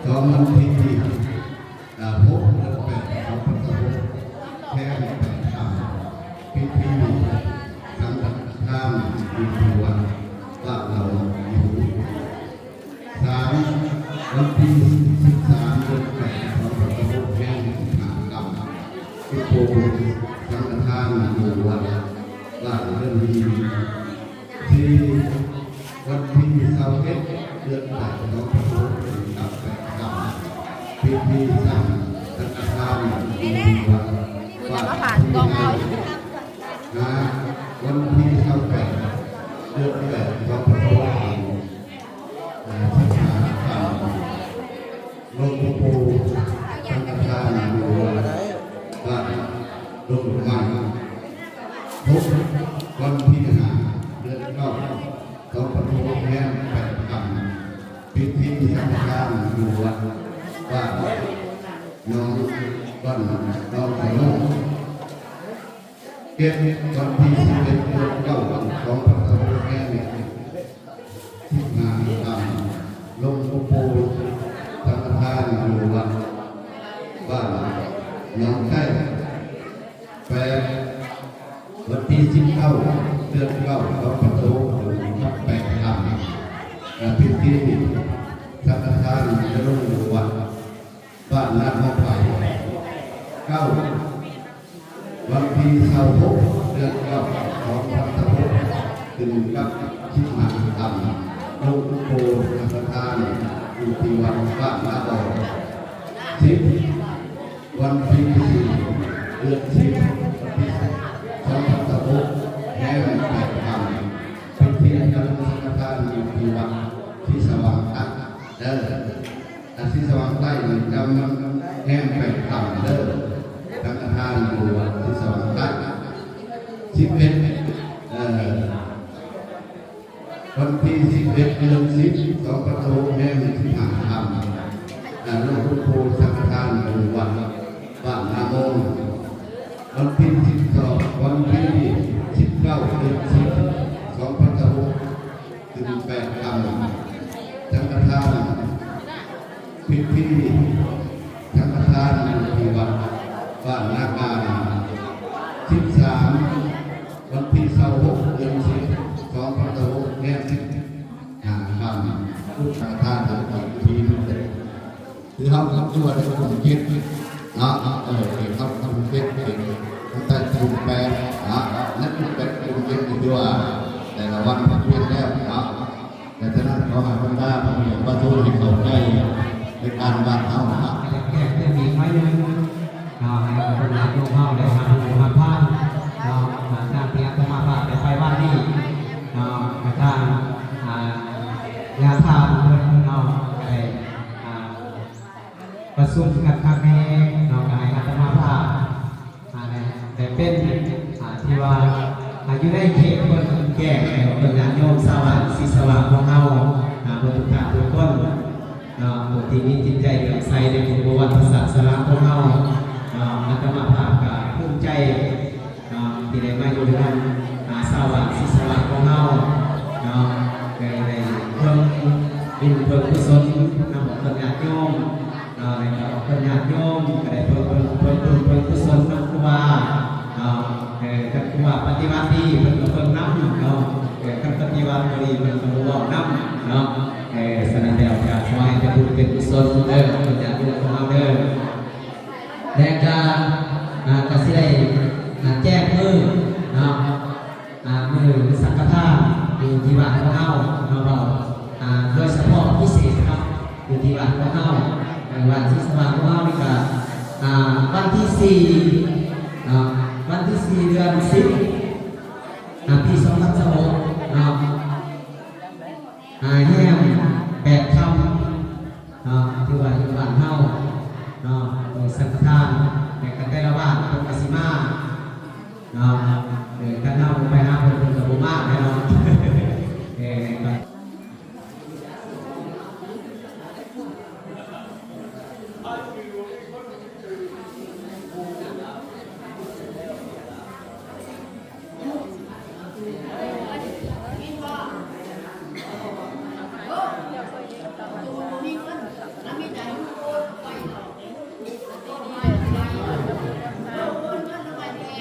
ສອງ ວັນທີ ອ່າ ຫົກ ເດືອນ ແປດ ສອງພັນຊາວຫົກ ແຮມ ແປດຄ່ຳ ພິທີສັງຄະທານຢູ່ທີ່ວັດບ້ານເຫຼົ່າຫີວ. ສາມ ວັນທີ ສິບສາມ ເດືອນ ແປດ ສອງພັນຊາວຫົກ ແຮມ ສິບຫ້າຄ່ຳ ພິໂພສັງຄະທານຢູ່ວັດບ້ານເຮືອນຫີວ. ສີ່ ວັນທີ ຊາວເອັດ ເດືອນ ແປດ ສອງພັນຊາວຫົກ ເປັນກັບ ແປດຄ່ຳ ພິທີສັງຄະທານຢູ່ທີ່ວັດ ມື້ນັ້ນມາຜ່ານກ້ອງເຮົາຢູ່. ຫ້າ ວັນທີ ຊາວແປດ ເດືອນ ແປດ ສອງພັນຊາວຫົກ ເປັນ ເປັນ ສິບຫ້າຄ່ຳ ລົງພະໂພສັງຄະທານຢູ່ວັດບ້ານດົງໄມ້. ຫົກ ວັນທີ ຫ້າ ເດືອນ ເກົ້າ ສອງພັນຊາວຫົກ ແຮມ ແປດຄ່ຳ ພິທີສັງຄະທານຢູ່ວັດບ້ານໜອງ ບ້ານໜອງສະໂນ. ເຈັດ ວັນທີ ສິບເອັດ ເດືອນ ເກົ້າ ສອງພັນຊາວຫົກ ແຮມ ສິບຫ້າຄ່ຳ ລົງພະໂພສັງຄະທານຢູ່ວັດບ້ານໜອງໄຊ. ແປດ ວັນທີ ສິບເກົ້າ ເດືອນ ເກົ້າ ສອງພັນຊາວຫົກ ເປັນກັບ ແປດຄ່ຳ ພິທີສັງຄະທານຈະລົງຢູ່ວັດ ບ້ານນາຫົວໄຜ່. ເກົ້າ ວັນທີ ຊາວຫົກ ເດືອນ ເກົ້າ ສອງພັນຊາວຫົກ ຂຶ້ນກັບ ສິບຫ້າຄ່ຳ ລົງໂພສັງຄະທານຢູ່ທີ່ວັດບ້ານນາບໍ່. ສິບ ວັນທີ ສີ່ ເດືອນ ສິບ ປີ ສອງພັນຊາວຫົກ ແຮມ ແປດຄ່ຳ ພິທີອັນຍາລົງສັງຄະທານຢູ່ທີ່ວັດສີສະຫວ່າງໃຕ້ເດີ. ອັນສີສະຫວ່າງໃຕ້ນີ້ຈຳວັນແຮມ ແປດຄ່ຳ ເດີ ສັງຄະທານຢູ່ວັດສີສະຫວ່າງໃຕ້. ສິບເອັດ ເອີ ວັນທີ ສິບເອັດ ເດືອນ ສິບ ສອງພັນຊາວຫົກ ແຮມ ສິບຫ້າຄ່ຳ ລົງໂພສັງຄະທານຢູ່ວັດບ້ານນາໂມງ. ວັນທີ ສິບສອງ ວັນທີ ສິບເກົ້າ ເດືອນ ສິບ ສອງພັນຊາວຫົກ ເປັນ ແປດຄ່ຳ ສັງຄະທານ ພິທີສັງຄະທານຢູ່ທີ່ວັດບ້ານນາກາງ. ສິບສາມ ວັນທີ ຊາວຫົກ ເດືອນ ສິບ ສອງພັນຊາວຫົກ ແຮມ ສິບຫ້າຄ່ຳ ອຸດສາທານ ອີກທີໜຶ່ງ. ຄືເຮົາກໍຄືວ່າໄດ້ກຸ່ມເຈັດເນາະ ເອີ ເຂົາກຸ່ມເຈັດເປັນຕັ້ງແຕ່ກຸ່ມແປດເນາະ ໃນກຸ່ມແປດ ກຸ່ມເຈັດນີ້ ຄືວ່າແຕ່ລະວັນພັດປ່ຽນແລ້ວເນາະ. ແຕ່ສະນັ້ນ ຂໍໃຫ້ບັນດາພໍ່ແມ່ປະຊາຊົນໃຫ້ເຂົ້າໃຈໃນການວັດເຮົາເນາະ. ຢາກແຈ້ງເຕືອນອີກໜ້ອຍໜຶ່ງເນາະ ໃຫ້ເພິ່ນຍາດໂຍມເຮົາໄດ້ຮັບຮູ້ຮັບຟັງເນາະ ຕາມທີ່ອາດຕະມາພາບໄດ້ໄປວັດນີ້ເນາະ ກະທາງ ອາ ຍາທ່ານເພິ່ນເນາະ ໄດ້ ອາ ປະຊຸມກັນຄັກແນ່ເນາະ ກະໃຫ້ອາດຕະມາພາບ ອາ ໄດ້ ໄດ້ເປັນ ອາ ທີ່ວ່າ ອາ ຢູ່ໃນເຂດເພິ່ນແຈ້ງໃຫ້ເພິ່ນຍາດໂຍມຊາວບ້ານສີສະຫວ່າງຂອງເຮົາ ອາ ເບິດທຸກທ່ານທຸກຄົນເນາະ ຜູ້ທີ່ມີຈິດໃຈເຫຼື້ອມໃສໃນພຸດທະປະຫວັດສາສະໜາຂອງເຮົາເນາະ. ອາດຕະມາພາບກະພູມໃຈ ເນາະ ທີ່ໄດ້ມາຢູ່ນຳ ອາ ຊາວບ້ານສີສະຫວ່າງຂອງເຮົາເນາະ ໄດ້ ໄດ້ເພີ່ມບຸນເພີ່ມກຸສົນນຳເພິ່ນຍາດໂຍມເນາະ ໄດ້ເພິ່ນຍາດໂຍມ ກະໄດ້ເພີ່ມ ເພີ່ມ ເພີ່ມບຸນເພີ່ມກຸສົນນຳຄູບາເນາະ. ເອີ ຄັນຄູບາປະຕິບັດດີ ເພິ່ນກະເບິ່ງນຳເນາະ ເອີ ຄັນປະຕິບັດບໍ່ດີ ເພິ່ນກະບໍ່ເວົ້ານຳເນາະ. ເອີ ສະນັ້ນແລ້ວກະຂໍໃຫ້ເປັນບຸນເປັນກຸສົນເດີ ເພິ່ນຍາດໂຍມຂອງເຮົາເດີ. ແລະກະ ອາ ກະຊິໄດ້ ອາ ແຈ້ງມື້ເນາະ ອາ ມື້ສັງຄະທານຢູ່ທີ່ບ້ານຂອງເຮົາເນາະ ເວົ້າ ອາ ໂດຍສະເພາະພິເສດເນາະ ຢູ່ທີ່ບ້ານຂອງເຮົາ ເອີ ບ້ານສີສະຫວ່າງຂອງເຮົານີ້ກະ ອາ ວັນທີ ສີ່ ເນາະ ວັນທີ ສີ່ ເດືອນ ສິບ ອາ ປີ ສອງພັນຊາວຫົກ ເນາະ ອາ ແຮມ ແປດຄ່ຳ ເນາະ ຖືວ່າຢູ່ບ້ານເຮົາເນາະ ເອີ ສັງຄະທານ ແຕ່ກະແຕ່ລະບ້ານເພິ່ນກະຊິມາເນາະ ເອີ ຄັນເຮົາບໍ່ໄປຫາເພິ່ນ ເພິ່ນກະບໍ່ມາແຫຼະເນາະ ເອີ.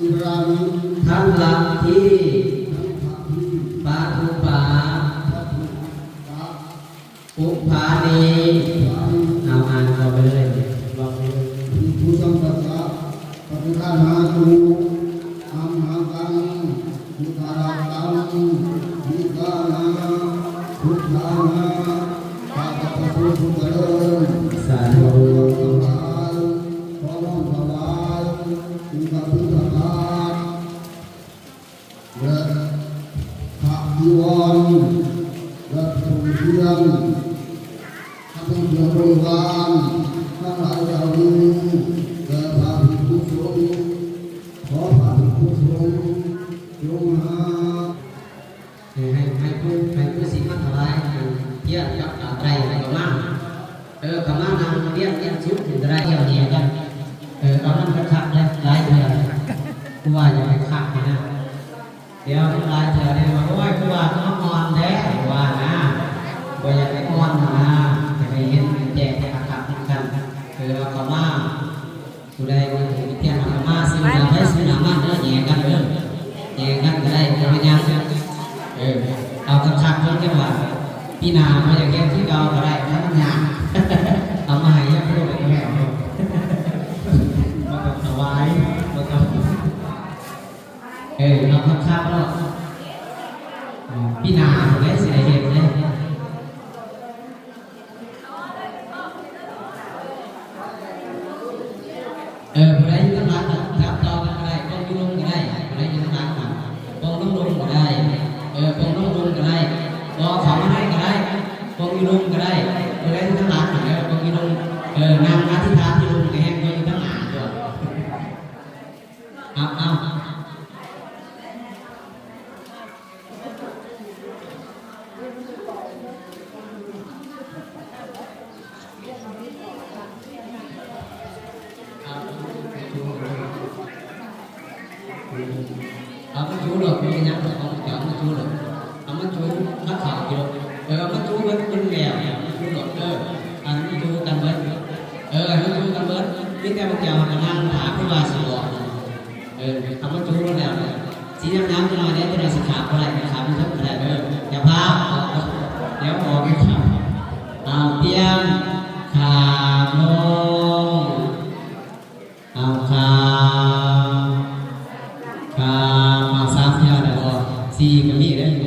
อิรานิ ທັງຫຼັກທີ່ ທັງຫຼັກທີ່ ປະທຸປາ ປະທຸປາ ປຸບພານີ ເອົາ ອ່ານຕໍ່ໄປເລີຍ ບອກເລີຍ Bhikkhusaṅghassa paṭiggaṇhātu amhākaṃ. Buddhārāttaṃ nibbānasūtrāna ຂ້າພະເຈົ້າສາທຸຊົນທັງຫຼາຍ ຂໍນ້ອມຖວາຍ ເປັນພະພຸດທະບາດ ແລະ ພະຈີວອນ ແລະ ຜ້ານຸ່ງເຄື່ອງ ຂ້າພະເຈົ້າບໍລິວານທັງຫຼາຍເຫຼົ່ານີ້ ແດ່ພະພິກຂຸສົງ ຂໍພະພິກຂຸສົງຈົ່ງຮັບ ໃຫ້ ໃຫ້ ໃຫ້ຜູ້ ໃຫ້ຜູ້ສິມາຖວາຍອັນທຽນກັບປາໄຕ ແລ້ວກໍມາ ເອີ ກໍມານັ່ງລຽນ ລຽນສຸດຂຶ້ນກໍໄດ້ ແຖວນີ້ກັນ ເອີ ເອົານຳຄັກໆ ຫຼາຍເທື່ອ. ຄືວ່າຢາກໃຫ້ຄັກນີ້ນະ ດຽວຫຼາຍເທື່ອເດ້ວ່າ ໂອ້ຍ ຄືວ່າມາອ່ອນແທ້ ວ່ານະ ບໍ່ຢາກໃຫ້ອ່ອນນະ ຢາກໃຫ້ເຫັນໃຫ້ແຈ້ງໃຫ້ຄັກໆນຳກັນ ເອີ ເຮົາເຂົ້າມາ ຜູ້ໃດມີທູບມີທຽນເຮົາເຂົ້າມາ ຊື່ໜ້າໃຜຊື່ໜ້າມັນເດີ ແຍ່ງກັນເດີ ແຍ່ງກັນກໍໄດ້ ບໍ່ເປັນຫຍັງ ເອີ ເອົາຄັກໆເບິ່ງ ຈັ່ງວ່າ ປີໜ້າຂ້ອຍຢາກເຮັດຄືເກົ່າກໍໄດ້ ຄັນມັນຍາກ ເອົາມາໃຫ້ຍາຄູໄດ້ກໍແລ້ວ ມາກໍຖວາຍ ມາກໍ ເອີ ເອົາຄັກໆເນາະ ເອີ ປີໜ້າພຸ້ນແຫຼະຊິໄດ້ເຮັດເດ້ ເອີ ຜູ້ໃດຢູ່ທາງຫຼັງກໍຈັບຕໍ່ກັນກໍໄດ້ ປົງຢູ່ລຸ່ມກໍໄດ້ ຜູ້ໃດຢູ່ທາງຫຼັງກໍປົງລົງລຸ່ມກໍໄດ້ ເອີ ປົງລົງລຸ່ມກໍໄດ້ ບໍ່ເຂົ້າມາໃນກໍໄດ້ ປົງຢູ່ລຸ່ມກໍໄດ້ ຜູ້ໃດຢູ່ທາງຫຼັງກໍໄດ້ ປົງຢູ່ລຸ່ມ ເອີ ນັ່ງອະທິຖານທີ່ລຸ່ມກໍແຮງກວ່າຢູ່ທາງໜ້າຕົວະ ເອົາ ເອົາ. ເອົາມັນຈູໂລດ ບໍ່ເປັນຫຍັງດອກ ເອົາມັນຈູໂລດ ເອົາມັນຈູ ມັນເຂົ້າຢູ່ ເອີ ເອົາມັນຈູເບິດ ມັນແລ້ວ ມັນຈູໂລດ ເອີ ອັນມັນຈູກັນເບິດ ເອີ ໃຫ້ມັນຈູກັນເບິດ ມີແຕ່ພວກເຈົ້າຫັ້ນກະນັ່ງຖ້າຄືວ່າຊິອອກ ເອີ ເອົາມັນຈູໂລດແລ້ວ ຊິຍາວໆຈັກໜ້ອຍເດ້ ຈັກໜ້ອຍຊິຂາບບໍ່ໄດ້ ຂາບຢູ່ເທິງກໍໄດ້ເດີ ຢ່າພາວ ດຽວອອກອີກ ເອົາ ຕຽມ ຂາບລົງ ເອົາ ຂາບ ຂາບ ເອົາ ສາມເທື່ອແລ້ວບໍ່ ສີ່ກໍມີໄດ້ຢູ່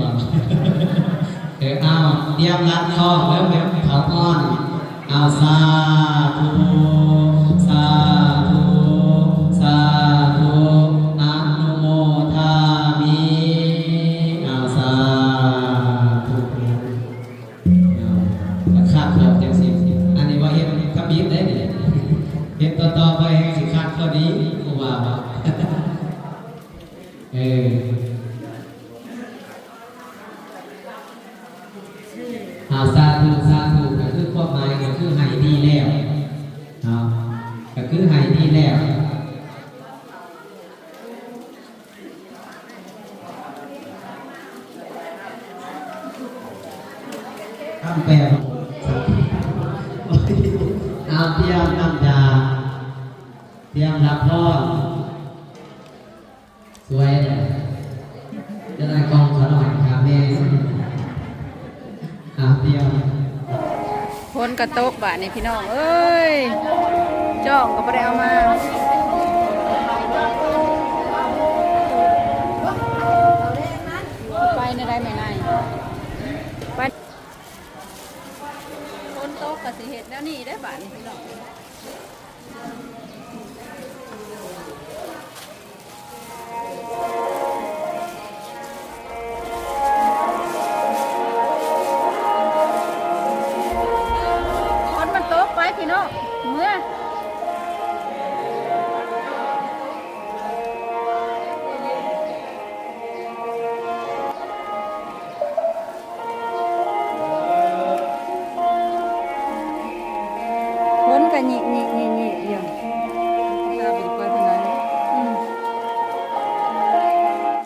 ເອີ ເອົາ ຕຽມລັດທ້ອງເດີ ແບບເຂົາອ່ອນ ເອົາ ສາທຸ ສາທຸ ສາທຸ ອະນຸໂມທາມິ ເອົາ ສາທຸ ເອົາ ຄັກໆ ອອກຈັ່ງຊີ້ ອັນນີ້ວ່າເຮັດທຳອິດເດ້ນີ້ ເຮັດຕໍ່ໆໄປແຮ່ງຊິຄັກກວ່ານີ້ ຜູ້ວ່າ ເອີ. ອ່າ ສາທຸ ສາທຸ ກໍຄືຄວາມໝາຍກໍຄືໃຫ້ດີແລ້ວເນາະ ກໍຄືໃຫ້ດີແລ້ວ ຄຳແປ ເອົາ ຕຽມນ້ຳຢາ ຕຽມຮັບພອນ. ສວຍເລີຍ ຈະໄດ້ກ່ອງຂະໜ້ອຍຄາແມ່ ອາ ຕຽມ ຝົນກະຕົກບາດນີ້ພີ່ນ້ອງເອີຍ ຈ້ອງກໍບໍ່ໄດ້ເອົາມາ ໄປແນວໃດແມ່ນາຍ ໄປ ຝົນຕົກກໍຊິເຮັດແນວນີ້ເດ້ບາດນີ້ພີ່ນ້ອງ. ຝົນມັນຕົກໄປພີ່ນ້ອງ ເມືອ ຝົນກະຍິໆໆໆຢູ່.